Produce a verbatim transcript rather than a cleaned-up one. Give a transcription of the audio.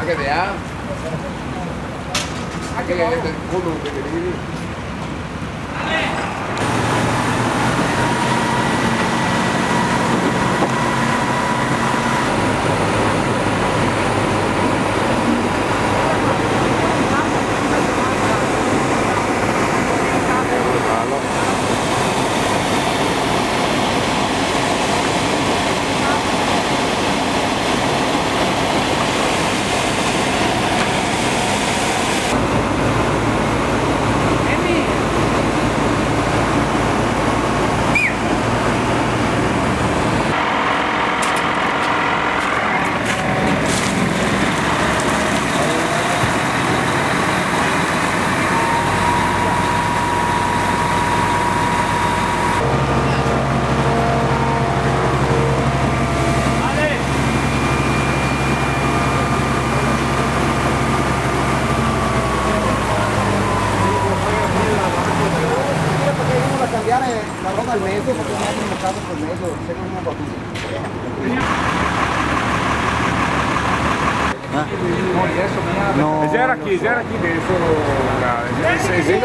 Che de là? Anche che el cono che vedi? Cambiare la roba al mezo, parché un altro mercato col mezo, se no no va ben. Eh? No, adeso mi... No, gera chi, gera chi deso, no, se, se, se,